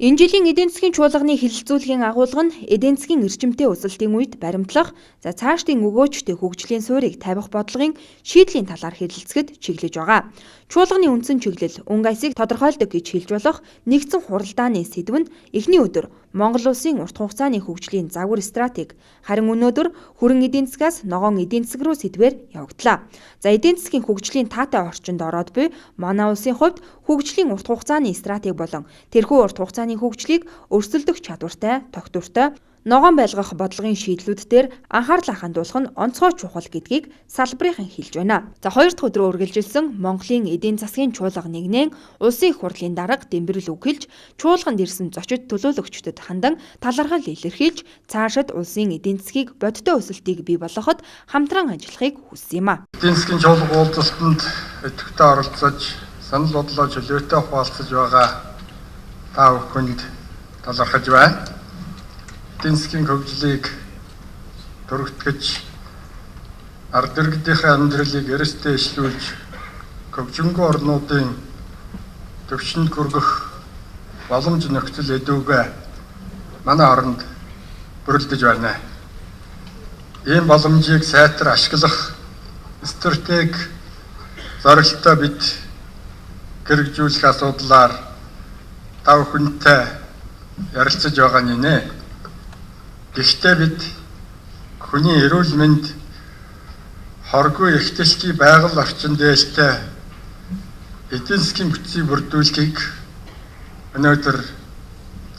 Энэ жилийн эдийн засгийн чуулганы хэлэлцүүлгийн агуулга нь эдийн засгийн эрчимтэй өсөлтийн үед баримтлах, за цаашдын өгөөжтэй хөгжлийн суурийг тавих бодлогын шийдлийн талаар хэлэлцэхэд чиглэж байгаа. Чуулганы үндсэн чиглэл өнгө аясыг тодорхойлдог гэж хэлж болох нэгдсэн хуралдааны сэдэв нь эхний өдөр Монгол улсын урт хугацааны хөгжлийн загвар стратеги, харин өнөөдөр хүрэн эдийн засгаас ногоон эдийн засаг руу сэдвээр явагдлаа. За эдийн засгийн хөгжлийн таатай орчинд ороод буй манай улсын хувьд хөгжлийн урт хугацааны стратеги болон тэрхүү урт хугацааны хөгжлийг өрсөлдөх чадвартай, тогтвортой ногоон байлгах бодлогын шийдлүүд дээр анхаарлаа хандуулах нь онцгой чухал гэдгийг салбарынхан хэлж байна. За хоёр дахь өдрөө үргэлжилсэн Монголын эдийн засгийн чуулга нэгнэн улсын их хурлын дарга Дэмбэрэл үг хэлж, чуулганд ирсэн зочид төлөөлөгчдөд хандан талархал илэрхийлж, цаашид улсын эдийн засгийг бодиттой өсөлтийг бий болгоход хамтран ажиллахыг хүссэн юм а. Эдийн засгийн чуулга уулзалтанд идэвхтэй оролцож, санал бодлоо чөлөөтэй хуваалцаж байгаа та бүхэнд талархаж байна. Эдийн засгийн хөгжлийг төрөгтгэж, ард иргэдийнхээ амьдралыг эрсдээ ишлүүлж, хөгжингүй орнуудын төвшөнд хүргэх боломж нөхцөл эдүүгээ манай оронд бүрэлдэж байна. Ийм боломжийг сайтар ашиглах стратеги зорилттой бид хэрэгжүүлэх асуудлаар та бүхэнтэй ярилцаж байгаа нэ. Гэхдээ бид хүний эрүүл мэнд, хоргүй эх дэлхий байгаль орчин дээлтэй эдийн засгийн бүтцийг бүрдүүлэхийг өнөөдөр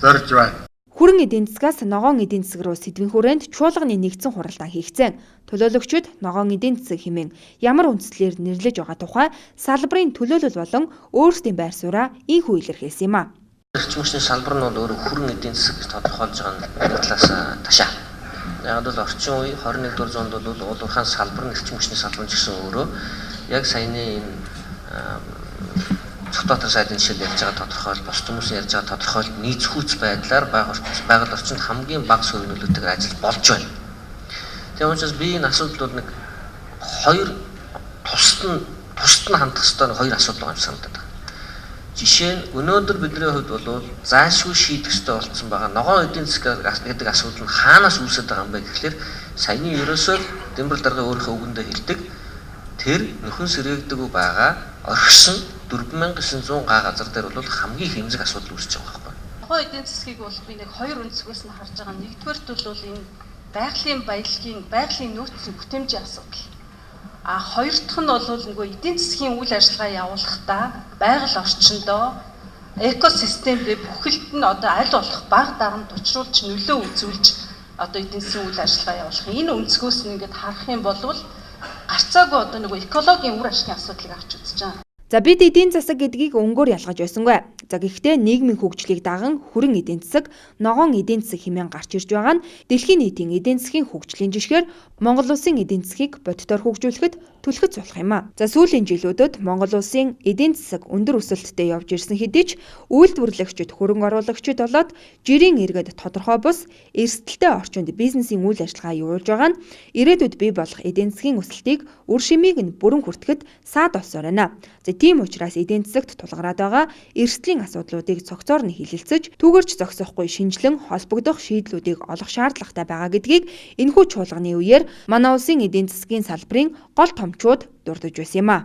зорж байна. Хүрэн эдийн засгаас ногоон эдийн засаг руу сэдвийн хүрээнд чуулганы нэгдсэн хуралдаан хийгдсэн. Төлөөлөгчид ногоон эдийн засаг хэмээн ямар үндслээр нэрлэж байгаа тухай салбарын төлөөлөл болон өөрсдийн байр сууриа инхүү илэрхийлсэн юм а. Эрчим хүчний салбар нь бол өөрөө хүрэн эдийн засаг гэж тодорхойлж байгаа нь нэг талаас ташаа. Яг бол орчин үе 21-р зуунд бол уул уурхайн салбар нь эрчим хүчний салбар ч гэсэн өөрөө яг саяны энэ Сүхбаатар сайдын жишээл ярьж байгаа тодорхойлол, бус хүмүүсийн ярьж байгаа тодорхойлолт нийцхүүц байдлаар байгаль орчинд хамгийн бага суурь нөлөөтэйгээр ажил болж байна. Тийм учраас би энэ асуудал бол нэг хоёр тусад нь хандах ёстой нэг хоёр асуудал байгаа юм санагдаад байна. Жишээ нь өнөөдөр бидний хувьд бол заашгүй шийдэх ёстой болсон байгаа ногоон эдийн засаг гэдэг асуудал нь хаанаас үүсээд байгаа юм бэ гэхлээр саяны ерөөсөө Дэмбэрэл даргын өөрийнхөө үгэндээ хэлдэг тэр нөхөн сэргээгдэггүй байгаа орхисон 4900 га газар дээр бол хамгийн хэмзэг асуудал үүсэж байгаа байхгүй. Ногоон эдийн засгийг бол би нэг хоёр өнцгөөс нь харж байгаа. Нэгдүгээрт бол энэ байгалийн баялагын, байгалийн нөөцийн бүтээмжийн асуудал. А хоёр дахь нь бол нөгөө эдийн засгийн үйл ажиллагаа явуулахдаа байгаль орчиндөө экосистемдээ бүхэлд нь одоо аль болох бага дарамт учруулж нөлөө үзүүлж одоо эдийн засгийн үйл ажиллагаа явуулах. Энэ өнцгөөс нь ингээд харах юм бол гарцаагүй одоо нөгөө экологийн үр ашигын асуудлыг авч үзэж байгаа. За бид эдийн засаг гэдгийг өнгөөр ялгаж байсангүй. За гэхдээ нийгмийн хөгжлийг даган хүрэн эдийн засаг, ногоон эдийн засаг хэмээн гарч ирж байгаа нь дэлхийн нийтийн эдийн засгийн хөгжлийн жишгээр Монгол улсын эдийн засгийг бодитоор хөгжүүлэхэд түлхэц болох юм а. За сүүлийн жилүүдэд Монгол улсын эдийн засаг өндөр өсөлттэй явж ирсэн хэдий ч үйлдвэрлэгчид, хөрөнгө оруулагчид болоод жирийн иргэд тодорхой бус эрсдэлтэй орчинд бизнесийн үйл ажиллагаа явуулж байгаа нь ирээдүйд бий болох эдийн засгийн өсөлтийг үр шимийг нь бүрэн хүртэхэд саад олсоор байна. За тийм учраас эдийн засагт тулгараад байгаа эрсдлийн асуудлуудыг цогцоор нь хилэлцэж, түүгэрч зогсохгүй шинжилэн холбогдох шийдлүүдийг олох шаардлагатай байгаа гэдгийг энэхүү чуулганы үеэр манай улсын эдийн засгийн салбарын гол томчууд дурдж байсан юм а.